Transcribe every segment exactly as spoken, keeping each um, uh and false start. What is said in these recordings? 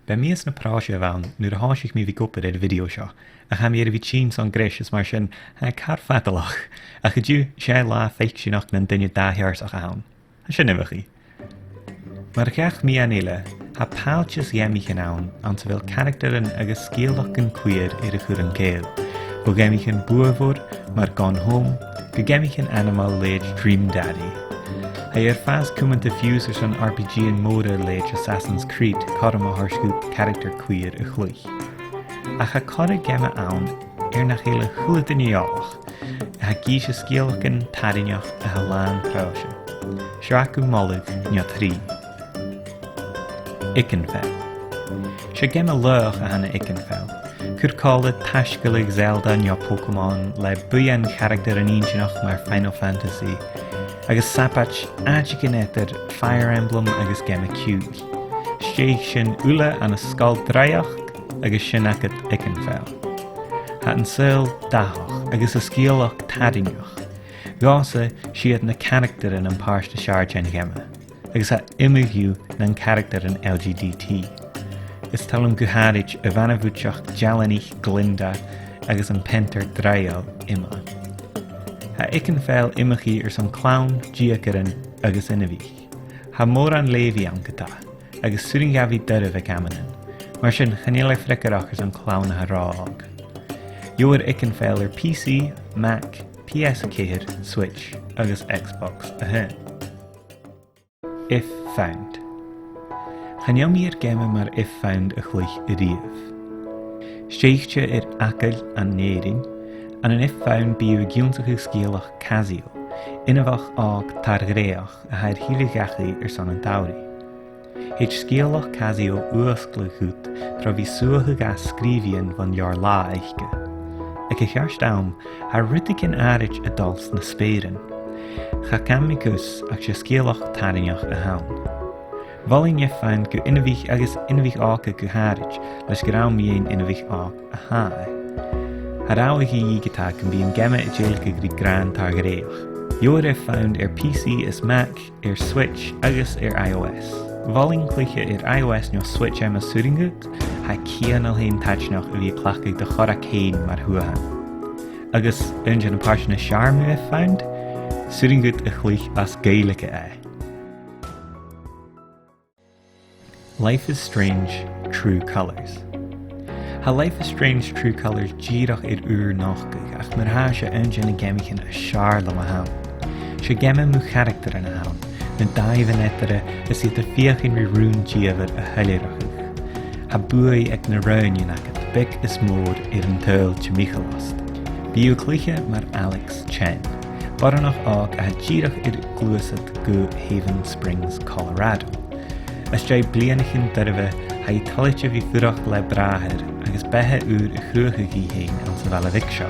B' e mìos na pròise a bh' ann nuair a thòisich mi a bhith ag obair air a' video seo, ach tha mi air a bhith a' tighinn son greis, is mar sin, tha e car fadalach. Ach an-diugh, 's e latha faicsinneach nan duine dà-sheòrsach a th' ann. Tha sin iomchaidh. Mar gach meadhan eile, tha pailteas gheamaichean ann anns a bheil caractaran agus sgeulachdan queer air a chur an cèill, bho gheamaichean buadhmhor mar Gone Home gu geamaichean ainmeil leithid Dream Daddy. Tha e air fàs cumanta fiù 's airson R P G-an mòra leithid Assassin's Creed, cothrom a thoirt dhut caractar queer a chluich. Ach tha corra geama ann air nach eil a h-uile duine eòlach, a tha ag innse sgeulachdan tarraingeach a tha làn pròise. Seo agaibh moladh no trì. Ikenfell. 'S e geama laghach a th' ann an Ikenfell. Cuir còmhla taisgealadh Zelda no Pokémon le buidheann charactaran inntinneach mar Final Fantasy, agus sabaid àiteigin eadar Fire Emblem agus geama ciùil. Stèidhich sinn uile ann an sgoil draoidheachd agus sin agad Ikenfell. Tha an saoghal dathach agus an sgeulachd tarraingeach. Dhòmhsa, 's iad na caractaran am pàirt as fheàrr den gheama, agus tha iomadh dhiubh nan caractaran L G B T. Is toil leam gu h-àraid a' bhana-bhuidseach dealanaich Glinda agus am peantair draoidheil Emma. Tha Ikenfell iomchaidh airson clann, deugairean agus inbhich. Tha mòran leughaidh ann ge-tà, agus 's urrainn dha bhith doirbh aig amannan. Mar sin, chan eil e freagarrach airson clann a tha ro òg. Gheibhear Ikenfell air P C, Mac, P S a ceithir, Switch agus Xbox a h-aon. If Found. Chan eil mi air geama mar If Found a chluich a-riamh. Stèidhichte air fhacal ann an Èirinn, ann an If Found bidh thu ag ionnsachadh sgeulachd Kazuo, inbheach òg tar-draoidheach a tha air tilleadh dhachaigh airson an t-samhraidh. Thèid sgeulachd Kazuo fhuasgladh dhut tro bhith suathadh às sgrìobhaidhean bhon leabhar-latha aice. Aig a' cheart àm, tha rudeigin àraid a' dol sna speuran. Cha can mi gus ach 's e sgeulachd tarraingeach a th' ann. Mholainn If Found gu inbhich agus inbhich òga gu h-àraid, leis gur ann mu dheidhinn inbhich òg a tha e. Tha ràmh a dhìth ge-tà gum bi an geama a' dèiligeadh ri gràin tar-draoidheach. Gheibhear If Found air P C is Mac, air Switch agus air I O S. Mholainn cluiche air I O S no Switch e mas urrainn dhut, tha e cianail fhèin taitneach a bhith a' cleachdadh do chorrag fhèin mar shuaithean. Agus aon de na pàirtean as fheàrr mu If Found, 's urrainn dhut a chluich as Gaeilge e. Life is Strange: True Colours. Tha Life is Strange: True Colours dìreach air ùr nochdadh, ach mar a tha, 's e aon de na geamaichean as fheàrr leam a th' ann. 'S e geama mu charactaran a th' ann, na dàimhean eatarra, is iad a' feuchainn ri rùn-dìomhair a shoilleireachadh. Tha buaidh aig na roghainnean agad, beag is mòr, air an t-saoghal timcheall ort. Bidh thu a' cluiche mar Alex Chen, boireannach òg a tha dìreach air gluasad gu Haven Springs, Colorado. Às dèidh bliadhnaichean doirbh, tha i toilichte a bhith a' fuireach le bràthair agus beatha ùr a chruthachadh dhi fhèin anns a' bhaile bheag seo.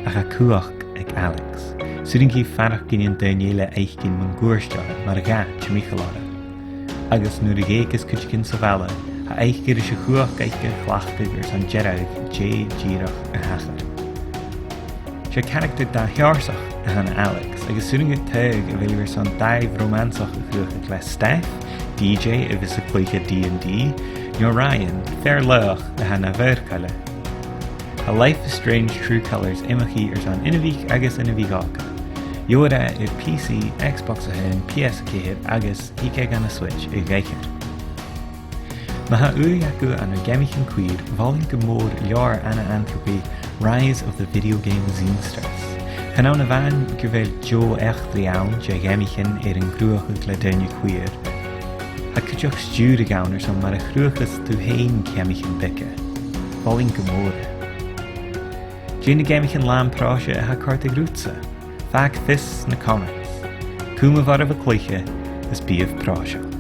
Ach tha cumhachd aig Alex. 'S urrainn dhi faireachdainnean daoine eile fhaicinn mun cuairt oirre mar a tha timcheall oirre. Agus nuair a dh'eugras cuideigin sa bhaile, tha aice ris a' chumhachd aice a chleachdadh airson dearbhadh dè dìreach a thachair. 'S e caractar dà-sheòrsach a th' ann an Alex, agus 's urrainn dhut taghadh a bheil thu airson dàimh romansach a chruthachadh le Steph, D J a bhios a' cluiche D and D, no Ryan, fear laghach a tha na mhaoir-choille. Tha Life is Strange: True Colours iomchaidh airson inbhich agus inbhich òga. Gheibhear e air P C, Xbox a h-aon, P S a ceithir agus thig e dhan a' Switch a dh'aithghearr. Ma tha ùidh agaibh ann an geamaichean queer, mholainn gu mòr leabhar Anna Anthropy, Rise of the Video Game Zinstress. Chan ann a-mhàin gu bheil deagh eachdraidh ann de gheamaichean air an cruthachadh le daoine queer, tha cuideachd stiùireadh ann airson mar a chruthaicheas tu fhèin geamaichean beaga. Mholainn gu mòr e. Dè na geamaichean làn pròise a tha a' còrdadh riutsa? Fàg fios sna comments. Cumaibh oirbh a' cluiche is bithibh pròiseil.